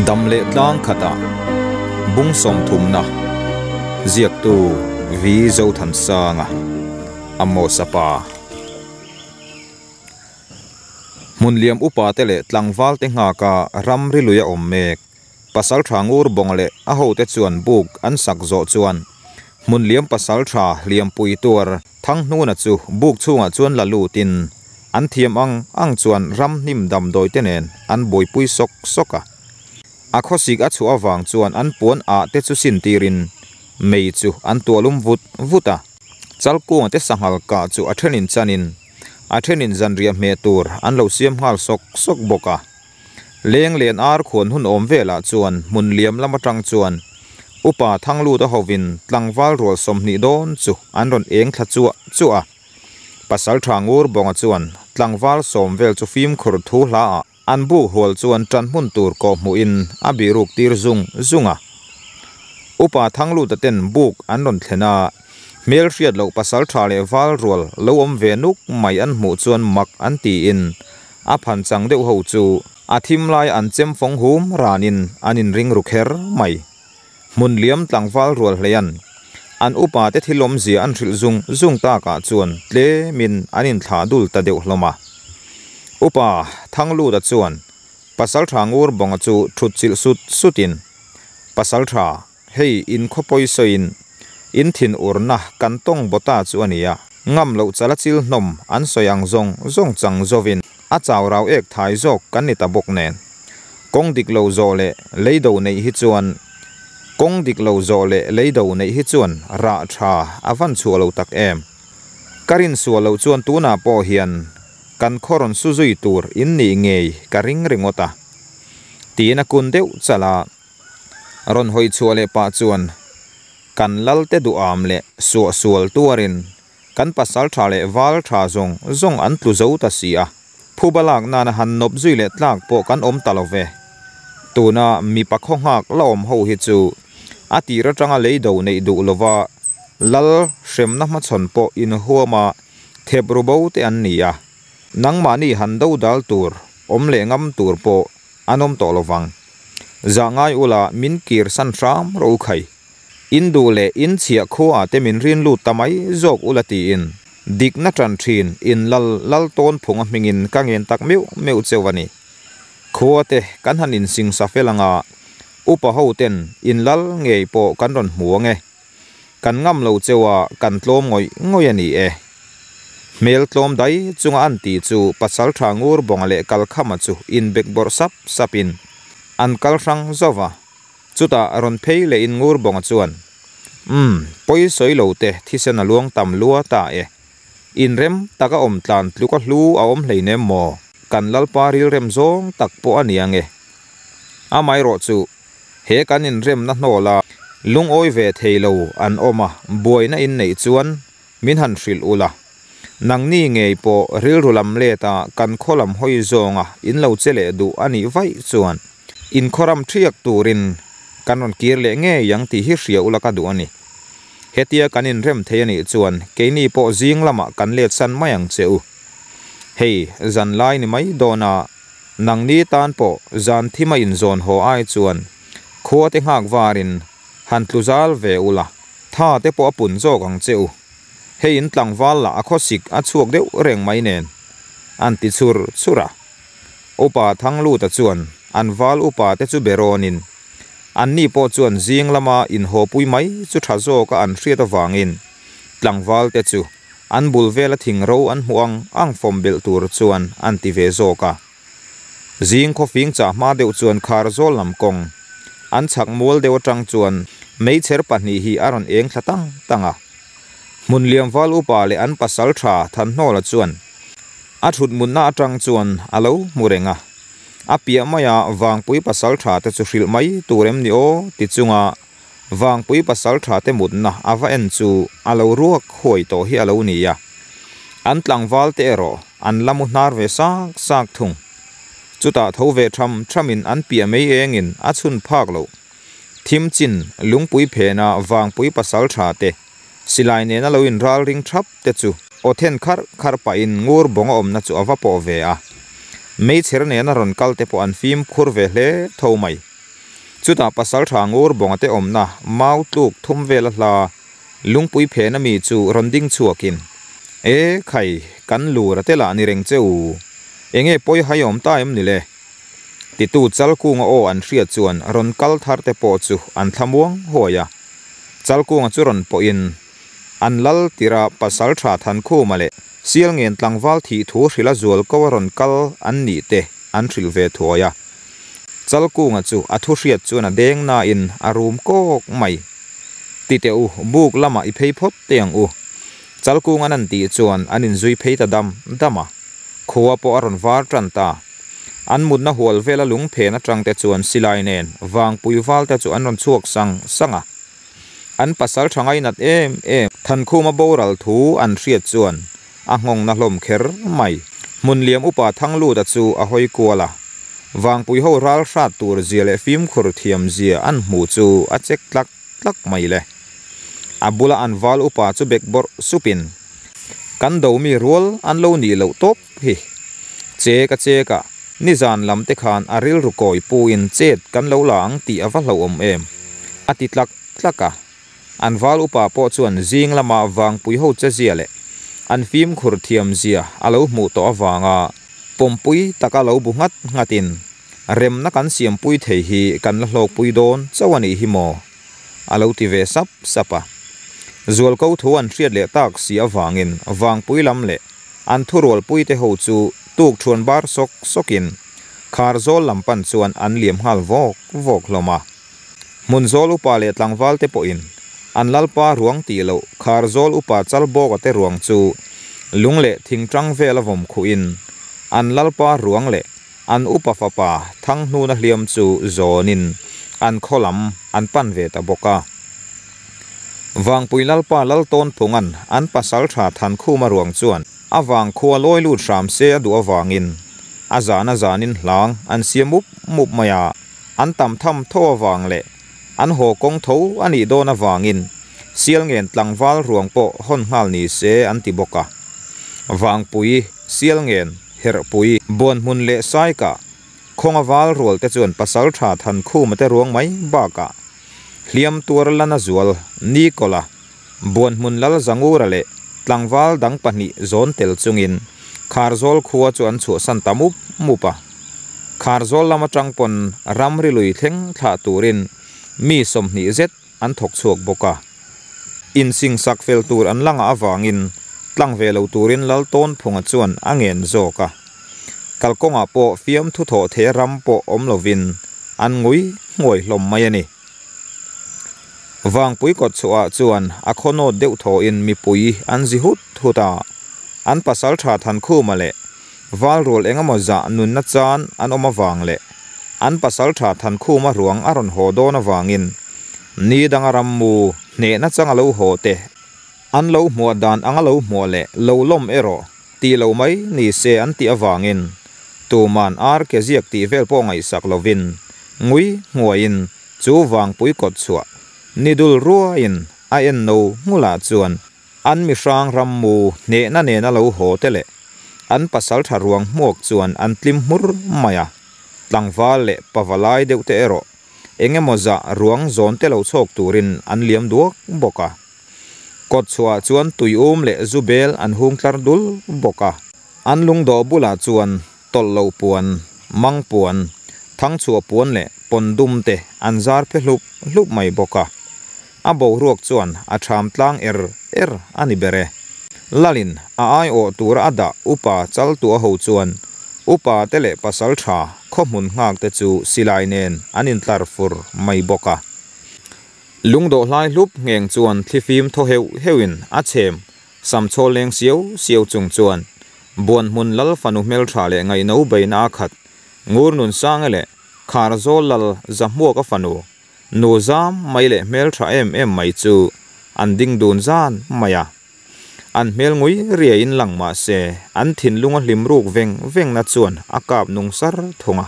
Dam leh tlang khatah bung sawmthumna ziaktu V Zothansanga Amos-a pa. Hmunliam upate leh tlangvalte nghaka ramri lui a awm mek. Pasaltha ngur bawng leh a hote chuan buk an sak zawh chuan Hmunliam pasaltha hliampui tuar Thanghnuna chu buk chhungah chuan la lutin an thiam ang ang chuan ram hnim damdawi te nen an buaipui sawk sawk a. A khawsik a chhuah avang chuan an puan ah te chu sin tirin mei chu an tuahlum vut vut a. Chalkunga te sanghal kah chu a thenin chanin a thenin zanriah hmeh tur an lo siam nghal sawk sawk bawk a. Leng len ar khuan hun awm velah chuan hmun liam lam atang chuan Upa Thangluta hovin tlangval rual 20 dawn chu an rawn eng thla chuah chuah a. Pasaltha Ngur Bawnga chuan tlangval sawm vel chu fimkhur thu hla ah an buk hual chuan tan hmun tur kawh hmuhin a bihruk tir zung zung a. Upa Thangluta ten buk an rawn thlen a, hmel hriat loh pasaltha leh val rual lo awm ve nuk mai an hmuh chuan mak an tiin A phan chang deuh ho chu a thim lai an chem fawng hum ranin an inring ru kher mai. Hmun liam tlangval rual hleian an upa te thil awmzia an hrilh zung zung takah chuan tlemin an inthlah dul ta deuh hlawm a. Upa Thangluta chuan Pasaltha Ngur Bawnga chu thut chilh sut sutin, Pasaltha, Hei in khawpawi sawiin in thin urna kan tawng bawta chu a nia. Ngam loh chala chil hnawm an sawi ang zawng zawng chang zovin a chau rau ek thai zawk kan ni ta bawk nen. Kawng dik lo zawh leh lei do neih hi chuan Kawng dik lo zawh leh lei do neih hi chuan rah tha a van chhuah lo tak em. Ka rin sual loh chuan tunah pawh hian kan khaw rawn su zui tur in nih ngei ka ring ringawt a. Tiin a kun deuh chala. Rawn hawi chhuah leh pah chuan, Kan lalte duham leh suahsual tuarin kan pasal tha leh val tha zawng zawng an tlu zo ta si a, phuba lak nana han nawp zui leh tlak pawh kan awm ta lo ve. Tuna mipa khaw nghak la awm ho hi chu a tir atanga lei do neih duh lova lal hremna hmachhawn pawh inhuama thep ru bo te an ni a, nangmahni han do dal tur awm leh ngam tur pawh An awm tawh lo vang. Zah ngai ula min kir san hram rawh u khai. In duh leh in chhiah khuaah te min rin lut ta mai zawk ula tiin dikna tan thin in lal lal tawn phung a hmingin ka ngen tak meuh meuh cheu a ni. Khua te kan han insing sa fel anga upa ho ten in lal ngei pawh kan rawn hmu ange. Kan ngam lo cheu a, kan tlawm ngawih ngawih a ni e. Hmel tlawm dai chunga an tih chu pasal tha ngur bawnga leh kalkhama chu inbek bawrh sap sapin an kal hrang zauh va. Chutah rawn phei lehin ngur bawnga chuan, Umm, pawi sawi lo te thisen a luang tam lua ta e. Inrem taka awm tlan tluk a hlu a awm hleinem maw? Kan lalpa rilrem zawng tak pawh a ni ange. Amaherawh chu He kan inremna hnawla lungawi ve thei lo an awm a, buaina in neih chuan min han hrilh ula. Nangni ngei pawh rilru lam leta kan khaw lam hawi zawnga in lo che leh duh a nih vaih chuan in khaw ram thiak turin kan rawn kir leh ngei ang tih hi hria ula ka duh a ni. Hetia kan inrem thei a nih chuan keini pawh zing lamah kan let san mai ang che u. Hei zanlai ni mai dawna Nangni tan pawh zan thima inzawn haw ai chuan khua te nghak varin han tlu zal ve ula, tha te pawh a pun zawk ang che u. Hei in tlangval lah a khawsik a chhuak deuh reng mai nen, an ti chhur chhur a. Upa Thangluta chuan an val upa te chu be rawnin, anni pawh chuan zing lama inhawpui mai chu tha zawka an hriat avangin tlangval te chu An bul vela thing ro an hmuh ang ang fawm belh tur chuan an ti ve zawk a. Zing khawfing chah hma deuh chuan khar zawl lam kawng an chhak mual deuh atang chuan meichher pahnih hi a rawn eng thla tang tang a. Hmun liam val upa leh an pasal tha Thanhnawla chuan a thut munna atang chuan a lo hmu reng a. A piah maia Vangpui pasal tha te chu hrilh mai tur em ni aw ti chunga Vangpui pasal tha te mutna a va en chu a lo ruak huai tawh hi a lo ni a, an tlangval te erawh an la mu hnar ve sak sak thung. Chutah tho ve tham thamin an piah mai engin a chhun phak loh. Thim chin lungpui phena Vangpui pasal tha te silai nena lo inral ring thap te chu aw then kharh kharh pahin ngur bawng a awmna chu a va pawh ve a. Meichher nena rawn kal te pawh an fimkhur ve hle tho mai. Chutah pasalṭha Ngurbawnga te awmna mau tluk thum vela hla lungpui phena mi chu rawn ding chhuakin, E khai, kan lura te lah ni reng che u. Enge pawi hai awm ta em ni le? Titu Chalkunga aw an hriat chuan rawn kal thar te pawh chu an thlamuang huai a. Chalkunga chu rawn pawhin an lal tira pasalṭha Thankhuma leh Sialngen tlangval thih thu hrilh a zual ko a rawn kal an nih te an hrilh ve thuai a. Chalkunga chu a thu hriat chuan a deng nain a rum kawk mai. Ti teh u, buk lamah i phei phawt teh ang u. Chalkunga'n an tih chuan an inzui phei ta dam dam a. Khua pawh a rawn var tan ta. An mutna hual vela lung phen atang te chuan silai nen vangpui val te chu an rawn chhuak sang sang a. An pasal tha ngainat em em Thankhuma boral thu an hriat chuan a nghawngna hlawm kher mai. Hmunliam upa Thangluta chu a hawi kual a. Vangpui ho ral hrat tur zia leh fimkhur thiam zia an hmu chu a chek tlak tlak mai le. A bula an val upa chu bek bawrh supin, Kan do mi rual an lo nih loh tawp hi. Che ka che ka, nizan lam te khan a rilru kawi puin chet kan lo la ang tih a va hlauhawm em? a ti tlak tlak a. An val upa pawh chuan zing lama vangpui ho che zia leh an fimkhur thiam zia a lo hmuh tawh avanga pawmpui taka lo bu nghat nghatin, Remna kan siampui thei hi kan la hlawkpui dawn chauh a nih hi maw? a lo ti ve sap sap a. Zualko thu an hriat leh tak si avangin Vangpui lam leh an thurualpuite ho chu tuk thuan bar sawk sawkin Kharzawl lam pan chuan an liam nghal vawk vawk hlawm a. Hmunzawl upa leh tlangvalte pawhin an lalpa ruang tih loh Kharzawl upa Chalbawka te ruang chu lung leh thingtang vela vawm khuhin an lalpa ruang leh An upa fapa Thanghnuna hliam chu zawnin an khaw lam an pan ve ta bawk a. Vangpui Lalpa Laltawnphunga'n an pasaltha Thankhuma ruang chuan a vangkhua lawi lut hram se a duh avangin a zan a zanin hlang an siam mup mup mai a, an tam tham tho avang leh an haw kawng tho a nih dawn avangin Sialngen tlangval ruang pawh hawn nghal ni se an ti bawk a. Vangpui Sialngen Herhpui, Buanhmun leh Saika, khawnga val rual te chuan Pasaltha Thankhuma te ruang mai bakah hliam tuar lana zual Nikola, Buanhmun Lal Zangura leh tlangval dang pahnih zawn tel chungin Kharzawl khua chu an chhuahsan ta mup mup a. Kharzawl lam atang pawn ramri lui thleng thlah turin mi 20 zet an thawk chhuak bawk a. Insingsak fel tur an la ngah avangin tlang ve lo turin Laltawnphunga chuan a ngen zawk a. Kalkawngah pawh fiamthu thawh thei ram pawh awm lovin an ngui nghuai hlawm mai a ni. Vangpui kawt chhuahah chuan a khawnawt deuh thawhin mipui an zi hut hut a, an pasaltha Thankhuma leh Valrual engemaw zah nunna chan an awm avang leh an pasaltha Thankhuma ruang a rawn haw dawn avangin ni danga rammu hnehna changa lo haw te an lo hmuah dan anga lo hmuah leh lo lawm erawh tih lo mai ni se an tih avangin tuman ar ke ziak tih vel pawh ngaihsak lovin ngui nghuaiin chu vangpui kawt chhuah ni dul ruaiin a en no ngulah chuan An mihrang rammu hnehna nena lo haw te leh an pasaltha ruang hmuak chuan an tlim hmur mai a, tlangval leh pavalai deuh te erawh eng emaw zah ruang zawn te lo chhawk turin an liam duak bawk a. Kawt chhuahah chuan tuium leh zu bel an hung tlar dul bawk a. An lungdawh bulah chuan tawlh loh puan, mang puan, thangchhuah puan leh pawn dum te an zar phe hlup hlup mai bawk a. A boruak chuan a ṭham tlang er er a ni ber e. Lalin a aiawh tura a dah upa chaltu a ho chuan upa te leh pasal ṭha khawhmun nghak te chu silai nen an intlar fur mai bawk a. Lungdawh hlai hlup ngheng chuan thlifim thaw heuh heuhin a chhem Sam chhawl leng siau siau chung chuan Buanhmun Lal fanu hmeltha leh ngaihno beina a khat Ngur Nunsange leh Kharzawl Lal Zahmuaka fanu nu zam mai leh hmeltha em em mai chu an ding dun zan mai a. An hmel ngui riaiin lang mah se an thinlung a hlim ruk veng vengna chuan a kap nung sar thung a.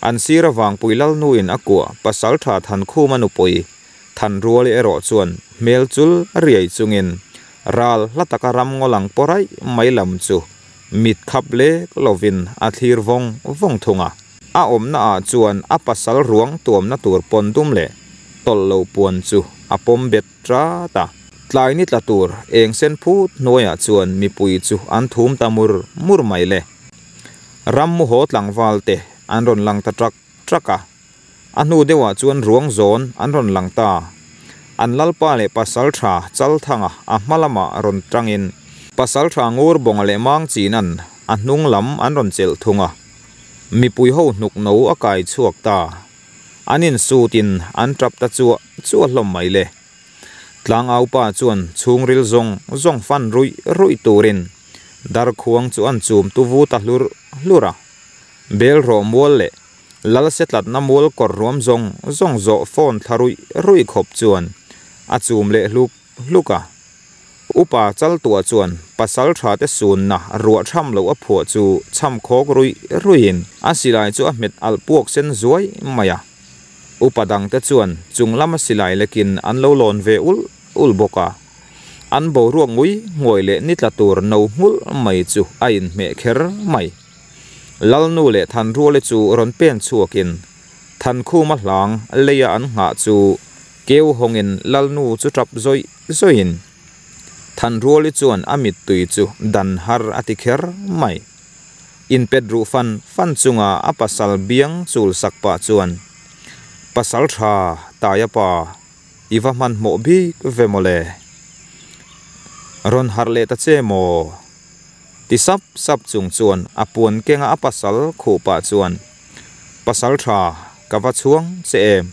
An sir avangpui Lalnuin a kuah Pasaltha Thankhuma nupui Thanruali erawh chuan hmel chul riai chungin ral hla taka ram ngaw lang pawh raih mai lam chu mit khap lek lovin a thlir vawng vawng thung a. A awmna ah chuan a pasal ruang tuamna tur pawn dum leh tawlh lo puan chu a pawm bet rat a. Tlai ni tla tur eng sen phut hnuaiah chuan mipui chu an thum ta mur mur mai le. Rammu haw tlangval te an rawn lang ta trak trak a. A hnu deuhah chuan ruang zawn an rawn lang ta. An lalpa leh pasaltha Chalthanga a hma lamah rawn tangin pasaltha Ngurbawnga leh Mangchina'n a hnung lam an rawn chelh thung a. Mipui ho hnuk no a kai chhuak ta. An insutin an tap ta chuah chuah hlawm mai le. Tlangaupa chuan chhungril zawng zawng fan ruih ruih turin darkhuang chu an chum tu vu ta hlur hlur a. Bel rawh mual leh Lal setlatna mual kawr ruam zawng zawng zawh phone thla ruih ruih khawp chuan a chum leh hluk hluk a. Upa Chaltuah chuan pasal tha te sunna ruah tham loh a phuah chu chham khawk ruih ruihin a silai chu a hmet alh puak sen zuai mai a. Upa dangte chuan chung lama silai lekin an lo lawn ve ul ul bawk a. An boruak ngui nguai leh ni tla tur no nghulh mai chu a inhmeh kher mai. Lalnu leh Thanruale chu rawn pen chhuakin Thankhuma hlang leia an nghah chu keu hawngin Lalnu chu tap zawih zawihin Thanruali chuan a mittui chu dan har a ti kher mai. Inpet ruh fan fan chunga a pasal biang chul sak pah chuan, Pasal tha, Taia pa, i va hmanhmawh bik ve mawle. Rawn harh leh ta che maw? Ti sap sap chung chuan a puan kenga a pasal khuh pah chuan, Pasal tha, ka va chhuang che em?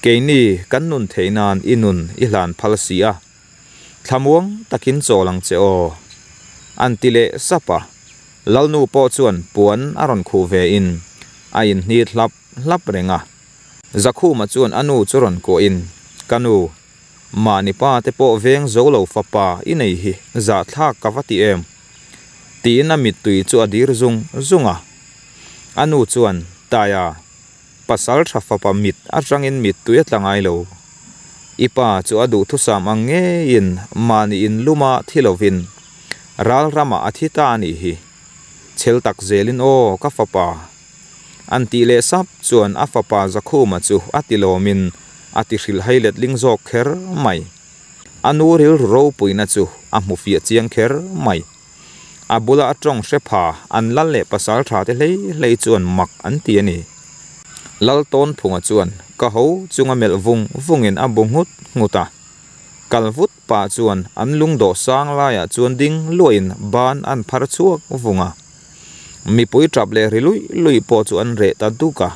Keini kan nun theih nan i nun i hlan phal si a, thlamuang takin chawl ang che aw. An ti leh sap a, Lalnu pawh chuan puan a rawn khuh ve in a inhnit hlap hlap reng a. Zakhuma chuan a nu chu rawn kuahin, Ka nu, Mahni pa te pawh veng zo lo fapa i nei hi zahthlak ka va ti em? Tiin a mittui chu a dir zung zung a. A nu chuan, Taia, pasal tha fapa mit atangin mittui a tla ngai lo. I pa chu a duhthusam ang ngeiin mahni in luma thi lovin ral ramah a thi ta a nih hi. Chhel tak zelin aw ka fapa. An tih leh sap chuan a fapa Zakhuma chu a ti lawmin a ti hrilhhai letling zawk kher mai. A nu rilru ropuina chu a hmu fiah chiang kher mai. A bula a tawng hre pha an lal leh pasal tha te hlei hlei chuan mak an ti a ni. Lal Tawnphunga chuan ka ho chunga melh vung vungin a bu nghut nghut a. Kal vut pah chuan an lungdawh sang laiah chuan ding luahin ban an phar chhuak vung a. Mipui tap leh ri luih luih pawh chu an reh ta duk a.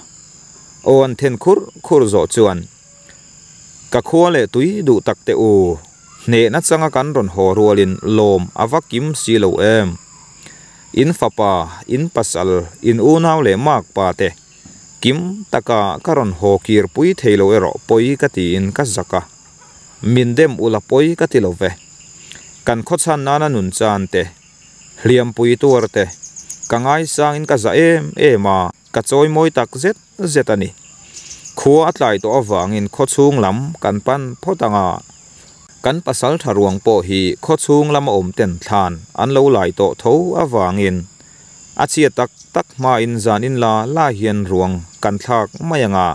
Aw an then khur khur zawh chuan, Ka khua leh tui duh tak teh u, hnehna changa kan rawn haw rualin lawm a va kim si lo em? In fapa, in pasal, in unau leh makpa te kim taka ka rawn haw kir pui thei lo erawh pawi ka tiin ka zak a. Min dem ula pawi ka ti lo ve. Kan khawchhan nana nun chan te, Hliampui tuar te, ka ngaisangin ka za em em a, ka chawi mawi tak zet zet a ni. Khua a tlai tawh avangin khawchhung lam kan pan phawt ang a, kan pasal tha ruang pawh hi khawchhung lama awm ten thlan an lo lai tawh tho avangin a chhia tak tak hmain zan in la la hian ruang kan thlak mai ang a,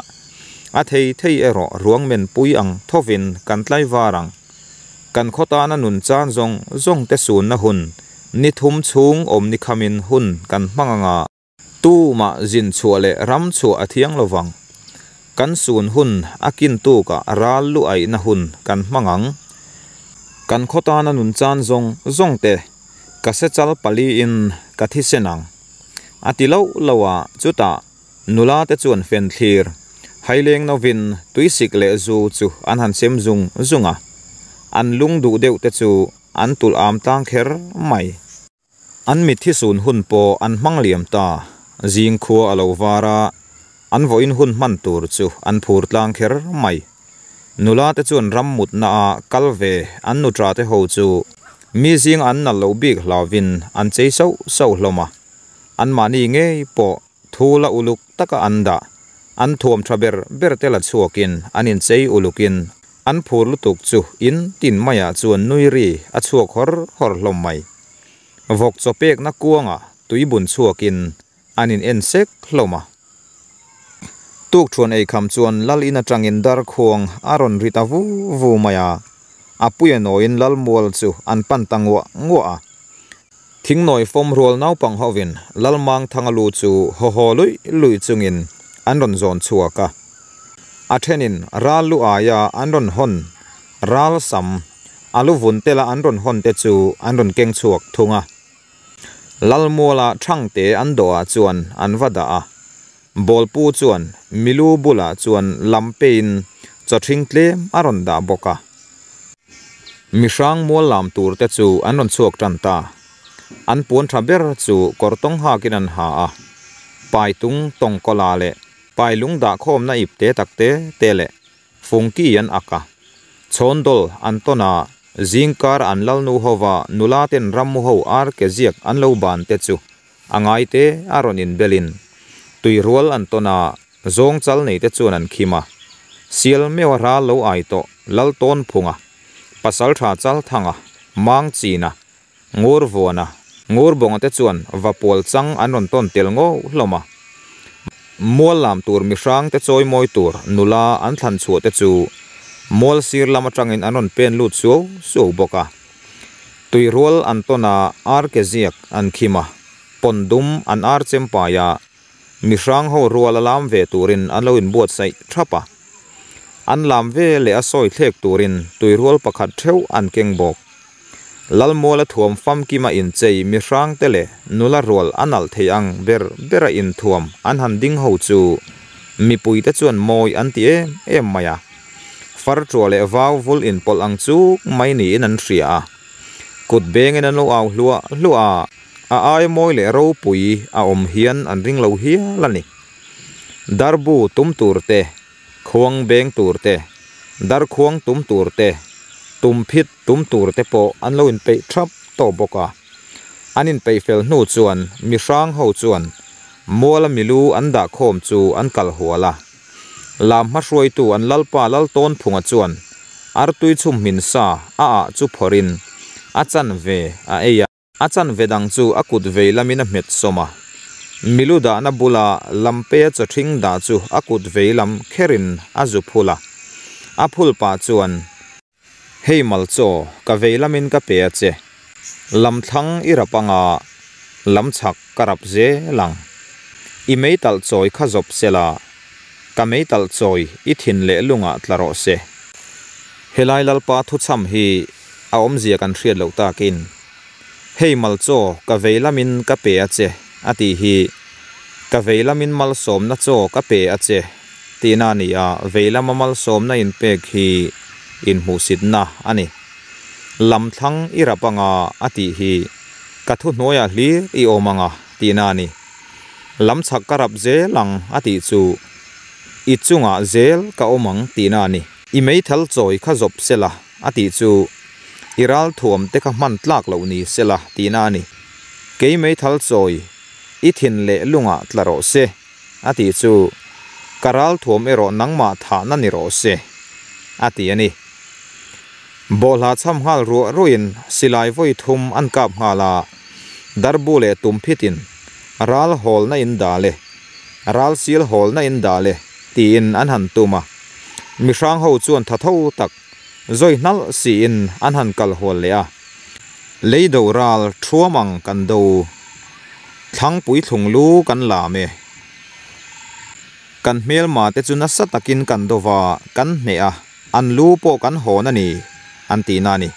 a thei thei erawh ruang men pui ang thovin kan tlaivar ang. Kan khaw tana nun chan zawng zawng te sunna hun ni thum chhung awm ni khamin hun kan hmang anga tumah zin chhuah leh ram chhuah a thiang lo vang. Kan sun hun a kin tukah ral lu aihna hun kan hmang ang. Kan khaw tana nun chan zawng zawng te ka sechal pali in ka thisen ang. A ti loh loh a, chutah Nula te chuan fen thlir, haileng novin tuisik leh zu chu an han sem zung zung a, an lung duh deuh te chu an tulh am tlang kher mai. An mitthi sun hun pawh an hmang liam ta, zing khua a lo var a, an vawiin hun hman tur chu an phur tlang kher mai. Nula te chuan ram mutna a kal ve an nutra te ho chu mi zing an nalh loh bik hlauvin an chei sauh sauh hlawm a, anmahni ngei pawh Thu la uluk taka an dah, an thuam tha ber ber te la chhuakin an inchei ulukin an phur lutuk chu in tin maiah chuan nui ri a chhuak hawr hawr hlawm mai. Vawk chaw pekna kuangah tui bun chhuakin an in en sek hlawm a. Tukṭhuan ei kham chuan Lal in aṭangin darkhuang a rawn ri ta vu vu mai a, a puia nawiin Lal mual chu an pan ta nguah nguah a. Thingnawi fawm rual naupang hovin Lal Mangthanga lu chu haw haw luih luih chungin an rawn zawn chhuak a. A ṭhenin ral lu aia an rawn hawn ral sam a lu vun tela an rawn hawn te chu an rawn keng chhuak thung a. Lal muala Thangte an dawhah chuan an va dah a. Bawlpu chuan milu bulah chuan lam peiin chawthring tlem a rawn dah bawk a. Mihrang mual lam tur te chu an rawn chhuak tan ta. An puan tha ber chu kawr tawng hakin an ha a. Paitung tawngkawla leh pailung dahkhawmna ip te tak te te leh fungki an ak a. Chhawndawl an tawn a, zingkar an lalnu hova nula ten rammu ho ar ke ziak an lo ban te chu A ngai te a rawn inbelin tuirual an tawn a, zawng chal nei te chuan an khim a. Sial meuh a ral lo ai tawh Lal tawn phung a, pasal tha chal thang a, mang chin a, ngur vuan a, ngur bawng a te chuan va pual chang an rawn tawn tel ngawh hlawm a. Mual lam tur mihrang te chawi mawi tur nula an thlan chhuah te chu mual sir lam atangin an rawn pen lut suau suau bawk a. Tuirual an tawn a, ar ke ziak an khim a, pawn dum an ar chem pai a, mihrang ho rual a lam ve turin an lo inbuatsaih thap a. An lam ve leh a sawi thlek turin tuirual pakhat theuh an keng bawk. Lalmuala thuam famkima inchei mihrang te leh nula rual a nalh thei ang ber bera inthuam an han ding ho chu mipuite chuan mawi an ti em em mai a. Farṭuah leh vau vul inpawlh ang chuk mai niin an hria a. Kut bengin an lo au hluah hluah a, a aia mawi leh ropui a awm hian an ring lo hial a ni. Darbu tum tur te, khuang beng tur te, darkhuang tum tur te, tumphit tum tur te pawh an lo inpeih thap tawh bawk a. An inpeih fel hnu chuan mihrang ho chuan muala milu an dahkhawm chu an kal hual a. Lam hmahruaitu an Lalpa Laltawnphunga chuan artui chhum hmin sa a ah chu phawrhin a chanve a ei a. A chanve dang chu a kut vei lamin a hmet sawm a. Milu dahna bula lampea chawthring dah chu a kut vei lam kherin a zu phul a. A phul pah chuan, Hei Malchaw, ka vei lamin ka pe a che. Lam thlang i rap anga, lam chhak ka rap zel ang. I meitalh chawi kha zawp se la, ka meitalh chawi i thin leh lungah tla rawh se. Helai Lalpa thuchham hi a awmzia kan hriat loh takin, Hei Malchaw, ka vei lamin ka pe a che, a tih hi, Ka vei lamin malsawmna chaw ka pe a che. Tihna a ni a, vei lama malsawmna inpek hi inhmuhsitna a ni. Lam thlang i rap anga a tih hi ka thuhnuaiah hlir i awm anga tihna a ni. Lam chhak ka rap zel ang a tih chu i chungah zel ka awm ang tihna a ni. I meithal chawi kha zawp sela a tih chu i ralthuam te kha hman tlak loh ni sela tihna a ni. Kei meithal chawi i thin leh lungah tla rawh se. A tih chu, Ka ralthuam erawh nangmah thahna ni rawh se, a ti a ni. Bawhhla chham nghal ruah ruahin silai vawi thum an kap nghal a, darbu leh tumphitin ral hawlna in dah le, ral sil hawlna in dah le tiin an han tum a. Mihrang ho chuan tha tho tak zawi hnalh siin an han kal hual leh a. Lei do ral thuam ang kan do. Thlangpui thlung lu kan lam e. Kan hmelma te chu nasa takin kan do va, kan hneh a, an lu pawh kan hawn a ni, an ti na a ni.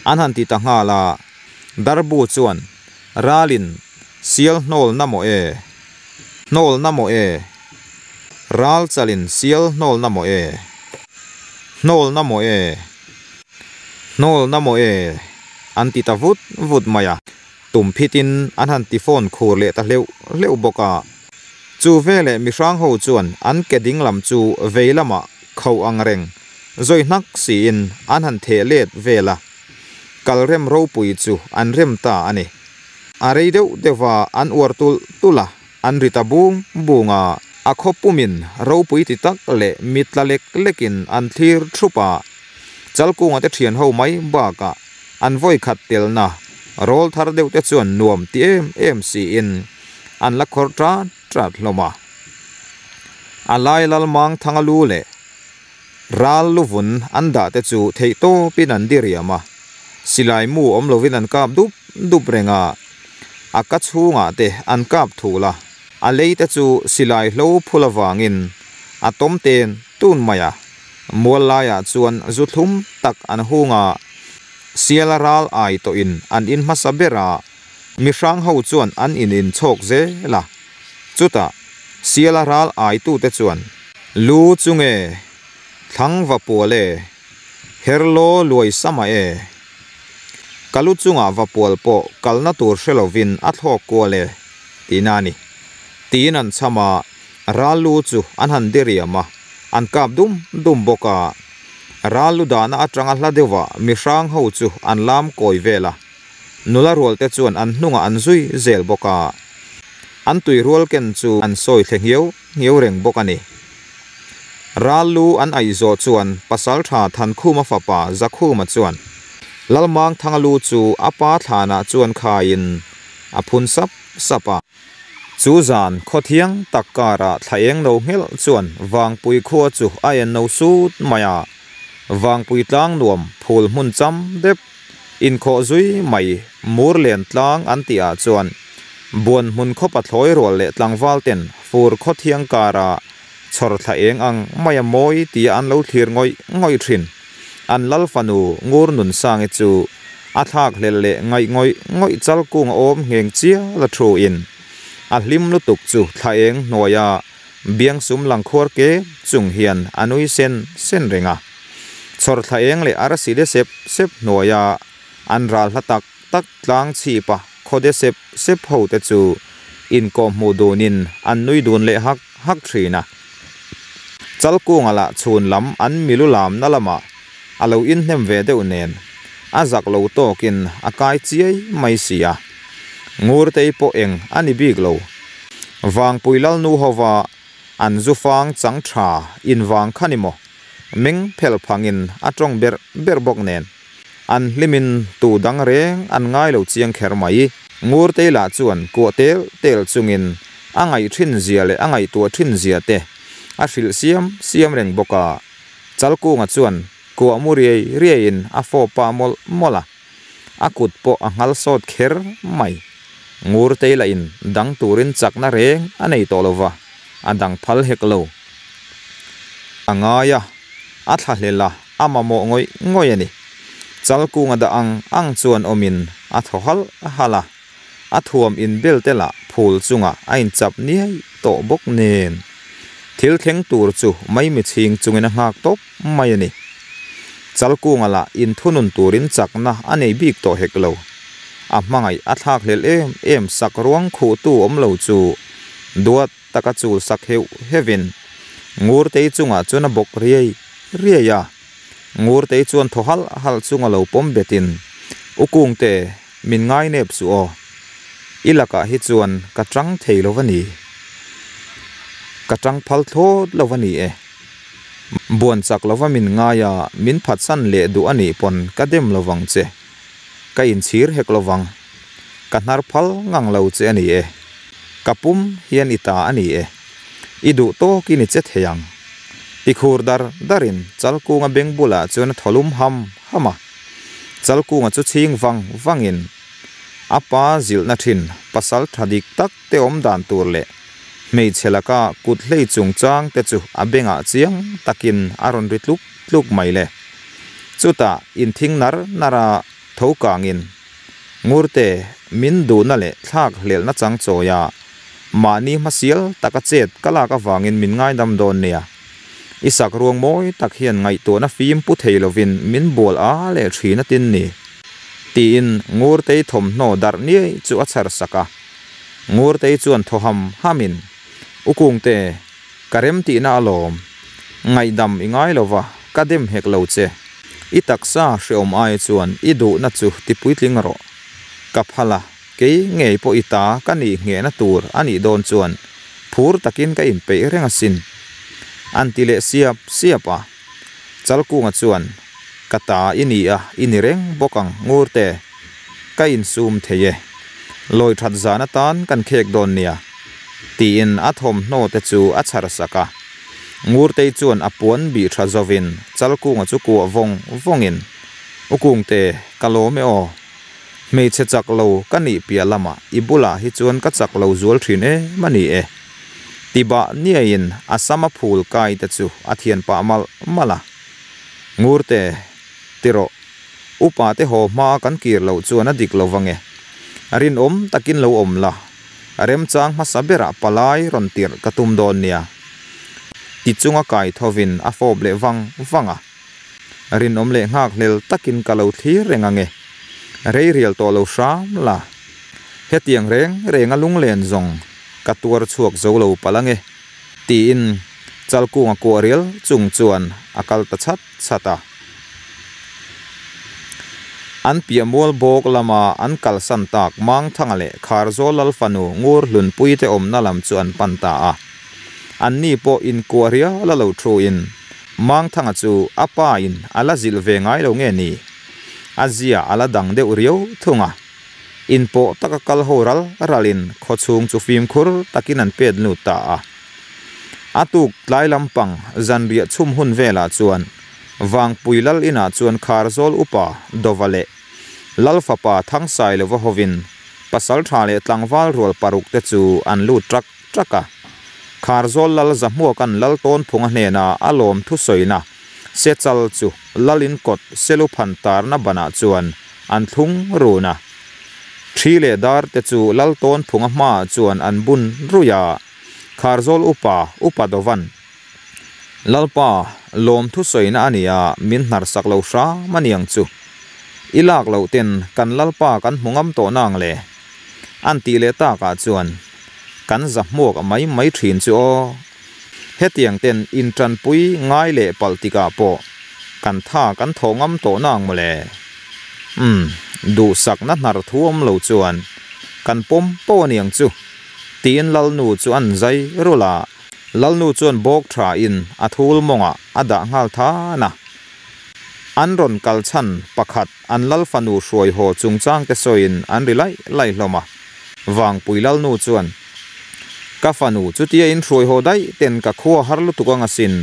An han ti ta nghal a, Darbu chuan, Ralin, sial hnawl na maw e? Hnawl na maw e? Ral chalin sial hnawl na maw e? Hnawl na maw e? Hnawl na maw e? An ti ta vut vut mai a. Tum phitin an han ti phone khur leh ta hleuh hleuh bawk a. Chu veleh mihrang ho chuan an ke ding lam chu vei lamah khauh ang reng zawi hnak siin an han theh let vel a. Kal rem ropui chu an rem ta a ni. A rei deuh deuh va an uar tulh tulh a, an ri ta bung bung a. A khaw pumin ropui ti tak leh mit tla lek lekin an thlir thup a. Chalkunga te thian ho mai bakah An vawi khat telna rawl thar deuh te chuan nuam ti em em siin an la khawrh tat tat hlawm a. A lai lal Mangthanga lu leh ral luvun an dah te chu theihtawpin an diriam a, silai mu awm lovin an kap dup dup reng a, a ka chhungah te an kap thul a, a lei te chu silai hlo phul avangin a tawm ten tun mai a, mual laiah chuan zu thlum tak an hung a, siala ral ai tawhin an in hmasa ber a, mihrang ho chuan an in inchhawk zel a, chutah siala ral aitute chuan lu chu nge thlang va pual e, herlaw luai sama e, ka lu chungah va pual pawh kalna tur hre lovin a thlawk kual e tihna a ni. Tiin an chham a, ral lu chu an han diriam a, an kap dum dum bawk a. Ral lu dahna atanga hla deuhah mihrang ho chu an lam kawi vel a, nula rual te chuan an hnungah an zui zel bawk a. An tui rual ken chu an sawi thle nghiau nghiau reng bawk a ni. Ral lu an aih zawh chuan Pasaltha Thankhuma fapa Zakhuma chuan Lalmangthanga lu chu a pa thlanah chuan khaiin a phun sap sap a. Chu zan khawthiang tak karah thla eng no nghelh chuan Vangpui khua chu a en no sut mai a. Vangpui tlang nuam phul hmun cham dep inkhawh zui mai mur len tlang an tih ah chuan buan hmun khaw pathlawi rual leh tlangval ten fur khawthiang karah chhawr thla eng ang mai a mawi tia an lo thlir ngawih ngawih thin. An lal fanu ngur nun sangi chu a thlak hlel leh ngaih ngawih ngawih chal kung a awm ngheng chial a thu in a hlim lutuk chu thla eng hnuaia biang sum lang khuar ke chung hian a nui sen sen reng a. Chhawr thla eng leh arsi de sep sep hnuaia an ral hla tak tak tlang chhip a khaw de sep sep ho te chu inkawh hmuh dunin an nui dun leh hak hak thin a. Chalkunga lah chhun lam an milu lamna lamah a lo inhnem ve deuh nen a zak lo tawkin a kai chiai mai si a. Ngurtei pawh eng a ni bik lo. Vangpui Lalnu hova an zu fang chang tha invang kha ni maw? Meng phel phangin a tawng ber ber bawk nen. An hlimin tu dang reng an ngai lo chiang kher mai. Ngurtei lah chuan kuah tel tel chungin a ngaih thin zia leh a ngaihtuah thin zia te a hrilh siam siam reng bawk a. Chalkunga chuan kuah mu riai riaiin a fawp pah mawlh mawlh a. A kut pawh a nghal sawt kher mai. Ngurtei lah in dang turin chakna reng a nei tawh lo va, a dang phal hek lo. A ngai a, a thlahlel a, a mamawh ngawih ngawih a ni. Chalkunga dah ang ang chuan awmin a thaw halh halh a, a thuam inbel te lah phul chungah a inchap niai tawh bawk nen. Thil thleng tur chu maimichhing chungin a nghak tawp mai a ni. Chalkunga lah inthunun turin chakna a nei bik tawh hek lo. A hmangaih a thlak hlelh em em sak ruang khuhtu awm lo chu duat taka chul sak heuh heuhin Ngurtei chungah chuan a bawk riai riai a. Ngurtei chuan thaw halh halh chunga lo pawm betin, U Kungte, min ngai nep suh aw. I lakah hi chuan ka tang thei lo va ni. Ka tang phal thlawt lo va ni e. Buan chak lova min ngai a, min phatsan leh duh a nih pawn ka dem lovang che. Ka inchhir hek lovang. Ka hnar phal ngang lo che a ni e. Ka pum hian i ta a ni e. I duh tawkin i che thei ang. Ti khur dar darin Chalkunga beng bulah chuan a thaw lum ham ham a. Chalkunga chu chhing vang vangin a pa zilhna thin pasal tha dik tak te awm dan tur leh hmeichhe laka kut hlei chungchang te chu a bengah chiang takin a rawn ri tluk tluk mai le. Chutah inthing nar nar a tho kangin Ngurte min duhna leh thlak hlelhna chang chawia mahni hmasial taka chet ka lak avangin min ngaidam dawn nia. I sak ruang mawi tak hian ngaihtuahna fim pu thei lovin min bual a leh thin a tin ni. Tiin Ngurtei thawmhnaw darh niai chu a chhar sak a. Ngurtei chuan thaw ham hamin, U Kungte, ka rem tihna alawm. Ngaihdam i ngai lova, ka dem hek lo che. I taksa hreawm ai chuan i duhna chu ti puitling rawh. Ka phal a, kei ngei pawh i ta ka nih nghehna tur a nih dawn chuan phur takin ka inpeih reng asin. An ti leh siap siap a. Chalkunga chuan, Ka ta i ni a, i ni reng bawk ang Ngurte. Ka insum thei e. Lawi that zan atan kan khek dawn nia. Tiin a thawmhnaw te chu a chhar sak a. Ngurtei chuan a puan bih tha zovin Chalkunga chu kuah vawng vawngin, U Kungte, ka lawm e aw. Hmeichhe chak lo ka nih piah lamah i bulah hi chuan ka chak lo zual thin em a ni e. Ti bah niaiin a sama phul kai te chu a thian pah malh malh a. Ngurte, ti rawh. Upa te haw hma kan kir loh chuan a dik lo vang e. Rinawm takin lo awm la, remchang hmasa berah palai rawn tirh ka tum dawn nia. Ti chunga kai thovin a fawp leh vang vang a. Rinawm leh nghakhlel takin ka lo thlir reng ang e. Rei rial tawh lo hram la. Hetiang reng renga lunglen zawng ka tuar chhuak zo lo palh ang e. Tiin Chalkunga kuah rial chung chuan a kal ta chhat chhat a. An piah mual bawk lama an kalsan tak Mangthanga leh Kharzawl Lalfanu Ngur Hlunpuite awmna lam chu an pan ta a. Anni pawh inkuah rial a lo thuin Mangthanga chu a pa in a la zilh ve ngai lo nge ni? A zia a la dang deuh riau thung a. Inpawh taka kal ho ral ralin khawchhung chu fimkhur takin an pet lut ta a. A tuk tlai lampang zanriah chhum hun velah chuan Vangpui Lal inah chuan Kharzawl upa Dova leh Lal fapa Thangsailova hovin pasaltha leh tlangval rual paruk te chu an lut ṭak ṭak a. Kharzawl Lal Zahmuaka'n Lal Tawnphunga hnena a lawm thusawina Sechal chu Lal in kawt Seluphan tarna banah chuan an thlung run a. Ṭhi leh dar te chu Lal Tawnphunga hmaah chuan an bun ruih a. Kharzawl upa Upa Dovan, Lalpa, lawm thusawina a nia, min hnarsak lo hram a niang chu. I lak loh ten kan Lalpa kan hmu ngam tawh nang le? An tih leh takah chuan kan za hmuak a mai mai thin chu aw. Hetiang ten intanpui ngai leh palh tikah pawh kan tha kan thawh ngam tawh nang mawle. Umm, duhsakna hnar thu awm lo chuan kan pawm pawh a niang chu. Tiin Lalnu chu an zai rulh a. Lalnu chuan bawk tha in a thul mawngah a dah nghal than a. An rawn kal chhan pakhat an Lal fanu hruai haw chungchang te sawiin an ri laih laih hlawm a. Vangpui Lalnu chuan, Ka fanu chutia in hruai haw daih ten ka khua har lutuk ang asin.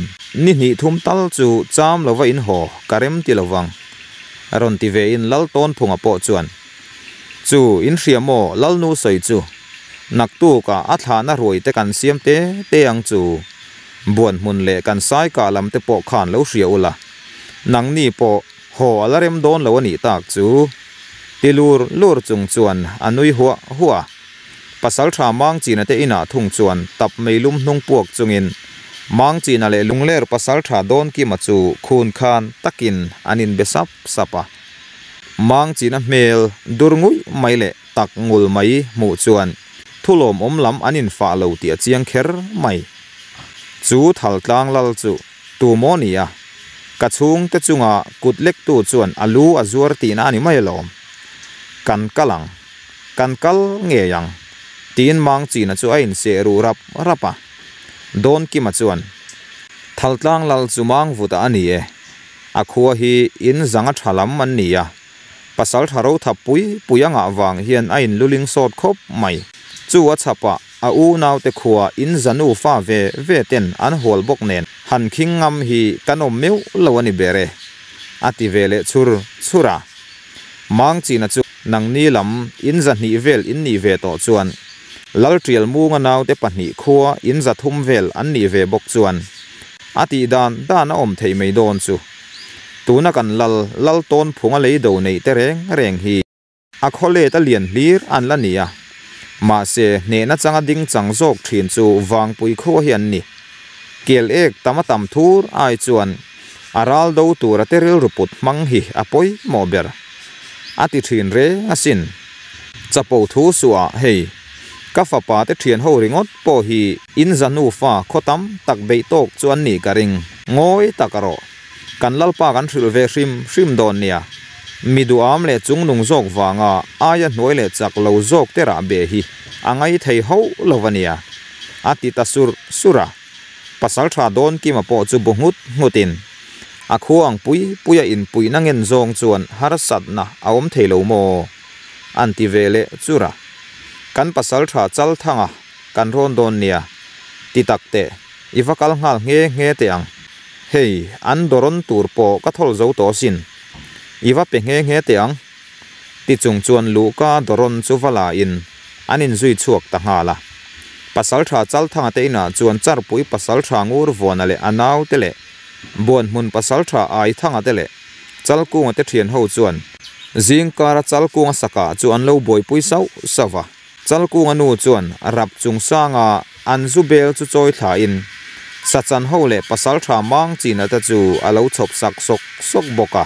Ni hnih thum tal chu cham lova in haw ka rem ti lovang. Rawn ti ve in Lal Tawnphunga pawh chuan, Chu in hria maw Lalnu sawi chu? Naktukah a thlahna ruai te kan siam te te ang chu. Buan hmun leh kan sai kah lam te pawh khan lo hria ula. Nangni pawh haw a la rem dawn lo a nih tak chu. Ti lur lur chung chuan a nui huah huah a. Pasaltha Mangchina te inah thung chuan tap meilum hnung puak chungin Mangchina leh Lungler Pasaltha Dawnkima chu khun khan takin an inbe sap sap a. Mangchina hmel dur nguih mai leh tak ngul mai hmuh chuan thulawmawm lam an infah lo tih a chiang kher mai. Chu thal tlang lal chu tu maw ni a? Ka chhungte chunga kut lektu chuan a lu a zuar tihna a ni mai alawm. Kan kal ang. Kan kal ngei ang. Tiin Mangchina chu a inseh ruh rap rap a. Dawnkima chuan, Thal tlang lal chu Mangvuta a ni e. A khua hi in zanga tha lam an ni a, pasal tha ro thap pui pui a ngah vang hian a in luling sawt khawp mai. Chu a chhapah a unaute khua in za nufa ve ve ten an hual bawk nen han khing ngam hi kan awm meuh lo a ni ber e, a ti ve leh chhur chhur a. Mangchina chu nangni lam in za hnih vel in nih ve tawh chuan Laltial Munga naute pahnih khua in za thum vel an nih ve bawk chuan A tih dan dan a awm theih mai dawn chu. Tuna kan lal, lal tawn phunga lei do neih te reng reng hi a khaw let a lian hlir an la ni a. Mahse, hnehna changa ding chang zawk thin chu Vangpui khua hi an ni. Kel ek tam a tam thur ai chuan a ral do tura te rilru put hmang hi a pawimawh ber. A ti thin reng asin. Chapo thu suah hei. Ka fapa te thian ho ringawt pawh hi in za nufa khaw tam tak beih tawk chu an nih ka ring. Ngawi tak rawh. Kan Lalpa kan hrilh ve hrim hrim dawn nia. Mi duham leh chungnung zawk vanga aia hnuai leh chak lo zawk te rah be hi a ngai thei hauh lo a nia. A ti ta sur sur a. Pasal tha dawn Kima pawh chu bu nghut nghutin a khua ang pui puia inpuihna ngen zawng chuan harsatna a awm thei lo maw? An ti ve leh chur a. Kan pasal tha chal thanga kan rawn dawn nia, ti tak teh. I va kal nghal nghe nghe teh ang. Hei, an dawrawn tur pawh ka thawl zo tawh asin. I va pe nghe nghe teh ang. Ti chung chuan luhka dawrawn chu va la in an inzui chhuak ta nghal a. Pasaltha Chalthanga te inah chuan Charpui Pasaltha Ngurvuana leh a naute leh Buanhmun Pasaltha Aithanga te leh Chalkunga te thian ho chuan zingkara Chalkunga sakah chu an lo buaipui sauh sauh va. Chalkunga nu chuan rap chung sanga an zu bel chu chawi thlain sachan ho leh pasaltha mang china te chu a lo chhawp sak sawk sawk bawk a.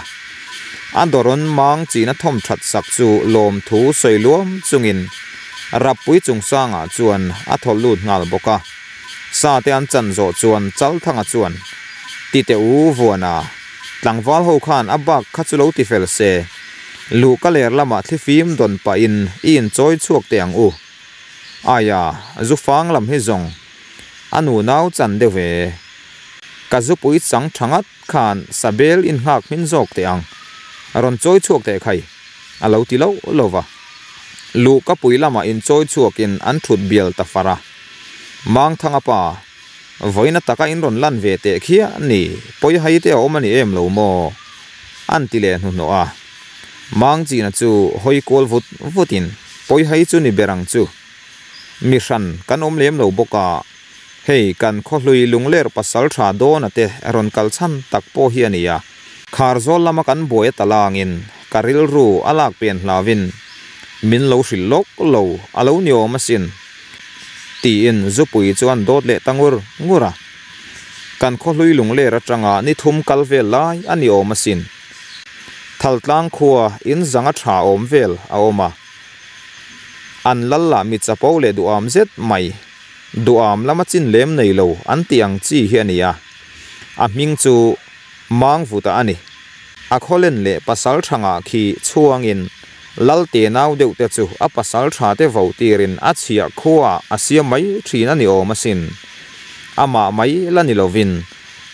A dawrawn mang china thawm that sak chu lawmthu sawi luam chungin rappui chung sangah chuan a thaw lut nghal bawk a. Sa te an chan zawh chuan Chalthanga chuan, Ti teh u Vuana, tlangval ho khan a bak kha chu lo ti fel se, Luh ka ler lamah thlifim dawn pahin i inchawi chhuak teh ang u. Aia, zu fang lam hi zawng a nu nau chan deuh ve. Ka zupui chang tha ngat khan sabel in nghak hmin zawk teh ang. Rawn chawi chhuak teh khai, a lo ti loh lo va. Luh ka pui lamah inchawi chhuakin an thut bial ta far a. Mangthanga pa, Vawiina taka in rawn lan ve teh khiah ni, pawi hai te a awm a ni em lo maw? An ti leh hnuhnawh a. Mangchina chu hawi kual vut vutin, Pawi hai chu ni ber ang chu. Mi hran kan awm lem lo bawk a, hei kan khawhlui lungler pasal tha dawna te rawn kal chhan tak pawh hi a ni a. Kharzawl lama kan buai a talangin ka rilru a lak pian hlauin min lo hrilh lawk lo a lo ni awm asin. Tiin zupui chu an dawt leh ta ngur ngur a. Kan khawhlui lungler atanga ni thum kal vel lai a ni awm asin. Thaltlang khua in zanga tha awm vel a awm a. An lal lah mi chapo leh duham zet mai. Duham lama chin lem nei lo an tih ang chi hi a ni a. A hming chu Mangvuta a ni. A khawlen leh pasal thangah khi chhuangin Lalte nau deuh te chu a pasal tha te vo tirin a chhiah khua a siam mai thin a ni awm asin. Amah mai la ni lovin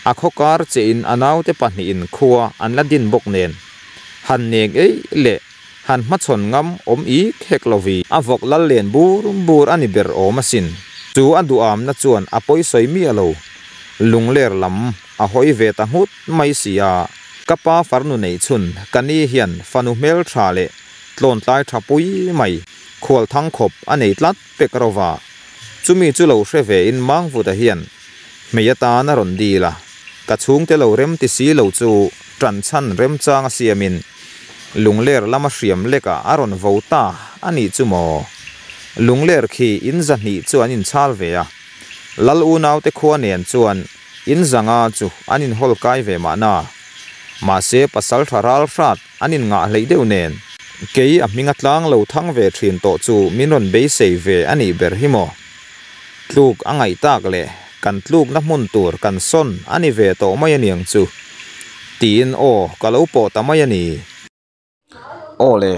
a khawkar che in a naute pahnihin khua an la din bawk nen han nek eih leh han hmachhawn ngam awm ik hek lovi. A vawk lal len bur bur a ni ber awm asin. Chu a duhamna chuan a pawisawi miah lo. Lungler lam a hawi ve ta nghut mai si a, ka pa farnu neih chhun ka ni hian fanu hmeltha leh tlawntlai tha pui mai khual thang khawp a nei tlat pek rova, chumi chu lo hre ve in Mangvuta hian hmei atan a rawn dil a, ka chhungte lo rem ti si lo chu tan chhan remchang a siamin lungler lama hriam lekah a rawn vo ta a nih chu maw? Lungler khi in zahnih chu an inchhal ve a, Lal unaute khua nen chuan In zanga chu an inhawl kai ve mahna. Mahse pasal tha ral hrat an inngah hleih deuh nen. Kei a hminga tlang lo thang ve thin tawh chu min rawn beisei ve a nih ber hi maw? Tluk a ngaih tak leh kan tlukna hmun tur kan sawn a ni ve tawh mai aniang chu. Tiin aw ka lo pawh ta mai a ni. Aw le,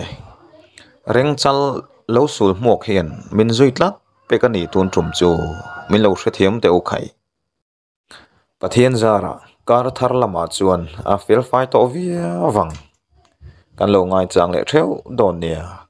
Rengchal lo sul hmuak hian min zui tlat pek a ni tun tum chu min lo hrethiam teh u khai. Pathian zarah kar thar lamah chuan a fel fai tawh viau vang. Kan lo ngaichang leh theuh dawn nia.